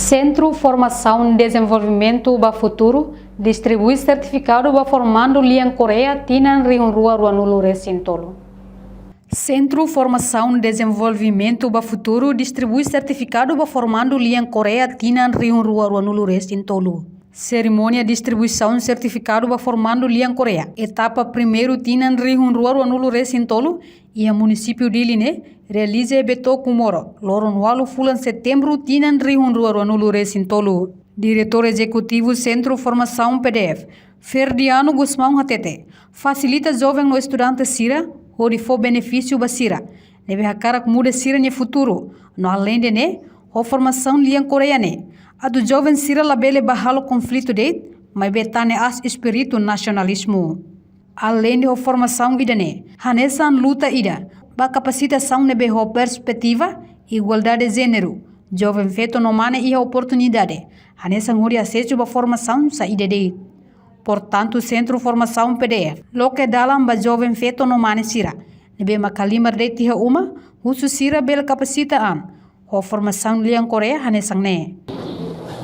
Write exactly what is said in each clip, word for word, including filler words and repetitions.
Sentru Formasaun Dezenvolvimentu ba Futuru distribui sertifikadu ba formandu lian Koreia tinan rihun rua ruanulu resin tolu. Sentru Formasaun Dezenvolvimentu ba Futuru distribui sertifikadu ba formandu lian Koreia tinan rihun rua ruanulu resin tolu. Serimónia distribuisaun sertifikadu ba formandu lian Koreia etapa primeiru tinan rihun rua ruanulu resin tolu iha munisípiu Dili ne'e realiza iha Betoku Moro, loron ualu fulan Setembru tinan rihun rua ruanulu resin tolu. Diretór Ezekutivu Sentru Formasaun P D F, Ferdiano Gusmão hatete, fasilita joven no estudante sira hodi fó benefísiu ba sira ne'ebé hakarak muda sira-nia futuru, no aleinde ne'e, ho formasaun lian Koreia ne'e, atu joven sira labele bá halo konflitu de'it, maibé tane aas espíritu nasionalizmu. Aleinde ho formasaun ida-ne'e, hanesan luta ida ba kapasitasaun ne'ebé ho perspetiva igualdade jéneru, joven feto no mane iha oportunidade hanesan hodi asesu ba formasaun saida de'it. Portantu, Sentru Formasaun P D F loke dalan ba joven feto no mane sira ne'ebé mak halimar de'it iha uma, husu sira bele kapasita an ho formasaun lian Koreia hanesan ne'e.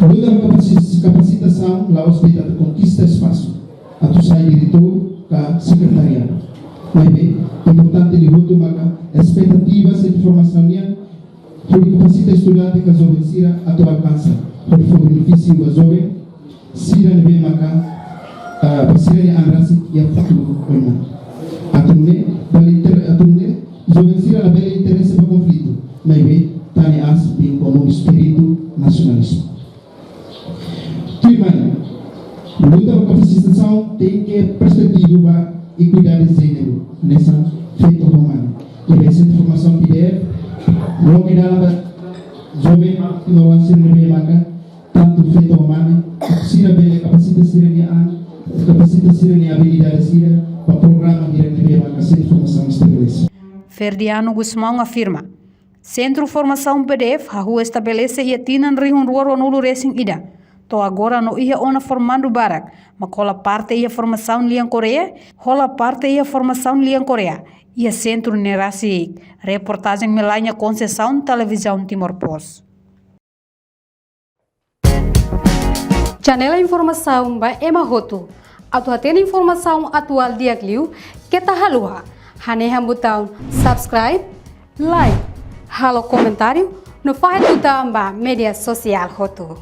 Luta ba kapasi-, kapasitasaun la'ós de'it atu konkista espasu atu sai diretór ka sekretariadu. Maibé, importante liu hotu maka espetativa Sentru Formasaun nian hodi kapasita estudante ka joven sira atu alkansa, hodi fó benefísiu ba joven sira ne'ebé maka, ah, ba sira-nia an rasik iha futuru oin mai. Atu nune'e, dala inter-, atu nune'e, joven sira labele interese ba konflitu, maibé tane aas biin ho espíritu nasionalizmu. Tuirmai, luta ba kapasitasaun tenke perspetiva ba igualdade jéneru, hanesan feto ho mane. Ne'ebé Sentru Formasaun P D F loke dalan ba joven timoroan sira ne'ebé maka tantu feto ho mane, sira bele kapasita sira-nia an, kapasita sira-nia abilidade sira ba programa hirak ne'ebé maka Sentru Formasaun estabelese. Ferdiano Gusmão afirma, Sentru Formasaun P D F hahú estabelese iha tinan rihun rua ruanulu resin ida. To'o agora no iha ona formandu barak mak hola parte iha formasaun lian Koreia, hola parte iha formasaun lian Koreia iha sentru ne'e rasik. Reportajen Melania Conceição, Televizaun Timor Post. Janela informasaun ba ema hotu. Atu hatene informasaun atuál di'ak liu, keta haluha hanehan butaun subscribe, like, halo komentáriu, no fahe tutan ba média sosiál hotu.